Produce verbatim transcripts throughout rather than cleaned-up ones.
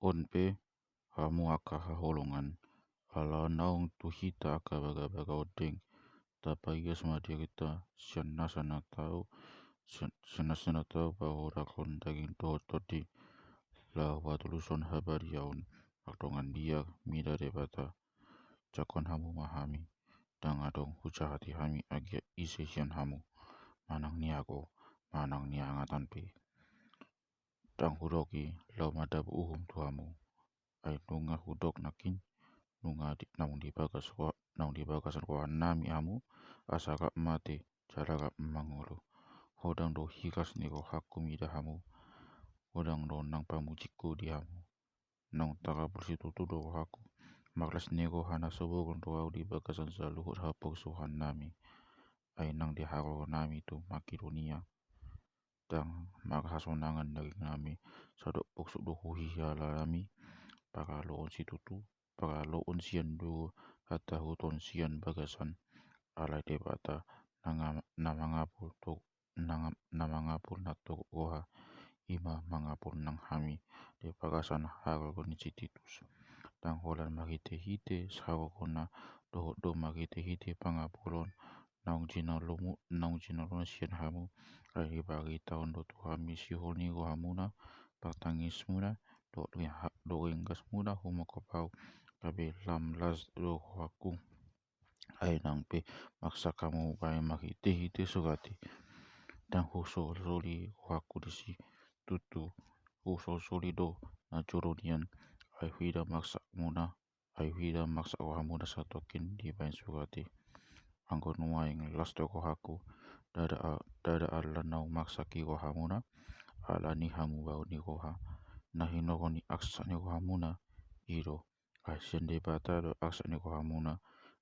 On pe hamu angka haholongan, ala naung tu hita angka bagabaga ondeng, tapaias ma diriNa sian nasa na tau, sian nasa na tau pahorakhon daging dohot tondi, laho patulushon habadiaon mardongan biar mida Debata. Jangkon hamu ma hami, ndang adong hujahati hami agia ise sian hamu, manang ni ago manang ni angatan pe. Ndang hudok i laho mandapot uhum tu hamu. Ai nunga hudok nangkin, nunga di, naung di bagas, naung di bagasan rohanami hamu, asa rap mate jala rap mangolu. Godang do hiras ni rohangku mida hamu, godang do nang pamujingku di hamu. Naung tarapul situtu do rohangku, marlas ni roha na sobogon do ahu di bagasan saluhut haporsuhannami. Ai nang di haroro nami tu Makedonia, ndang marhasonangan daging nami, sadok porsuk do huhilala nami, paraloon situtu, paraloon sian duo, hatahuton sian bagasan. Alai Debata na mangapul tu, na mangapul na torop roha, i ma mangapul nang hami di bagasan haroro ni si Titus. Ndang holan marhitehite harorona, dohot do marhitehite pangapulon, naung jinalo, naung jinalona sian hamu, ai dibaritaon do tu hami sihol ni rohamuna, partangismuna, dohot ringgasmuna humongkop ahu, gabe lam las do rohangku. Ai nang pe maksak hamu bahen marhitehite surat i, ndang husolsoli rohangku disi, tutu husolsoli do na jolo nian, ai huida maksakmuna, ai huida maksak rohamuna satongkin dibahen surat i. Anggo nuaeng las do rohangku, ndada, ndada ala naung maksak i rohamuna, ala ni hamubaon ni roha, na hinorhon ni maksak ni rohamuna, i do. Ai sian Debata do maksak ni rohamuna,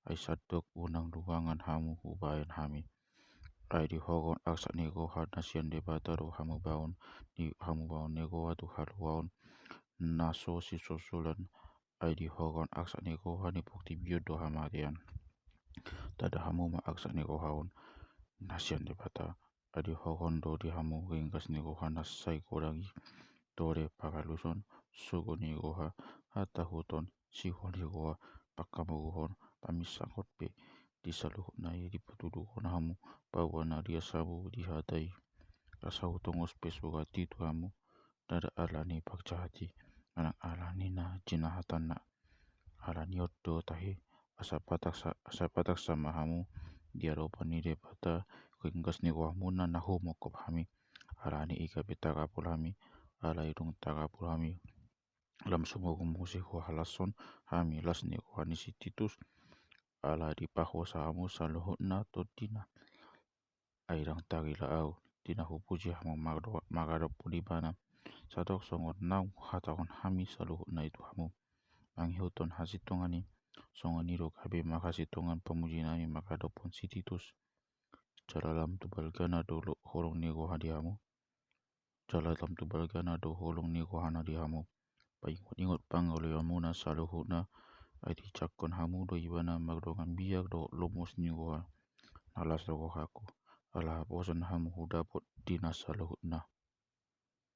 ai sandok unang duangan hamu hubahen hami. Ai dihoron maksak ni roha na sian Debata do hamubaon ni, hamubaon ni roha tu haluaon na so sisolsolan, ai dihoron maksak ni roha ni portibi on do hamatean. Ndada hamu ma maksak ni roha on na sian Debata, ai dihoron do di hamu ringgas ni roha na sai godang i, tole paraluson, sogo ni roha, hatahuton, sihol ni roha, pangkamoruhon, paminsanghon pe, di saluhutna i dipatuduhon hamu paboa na lias hamu di hata i. Asa hutongos pe surat i tu hamu, ndada ala ni parjahat i, manang ala ni na jinahatanna. Ala ni on do tahe, asa patak sa, asa patak sama hamu di adopan ni Debata, ringgas ni rohamuna na humongkop hami. Ala ni i gabe tarapul hami, alai dung tarapul hami, lam sumurung muse huhalashon hami las ni roha ni si Titus, ala dipahosa hamu saluhutna tondina. Ai ndang tarila ahu di na hupuji hamu maradophon ibana, sadok songon naung huhatahon hami saluhutna i tu hamu mangihuthon hasintongan i. Songon i do gabe marhasintongan pamuji nami maradophon si Titus. Jala lam tu balgana do holong ni roha di hamu. Jala lam tu balgana do holong ni rohana di hamu. Paingotingot pangoluonmuna saluhutna, ai dijangkon hamu do ibana mardongan biar dohot lomo ni roha. Na las do rohangku, ala haposan hamu hudapot di na saluhutna.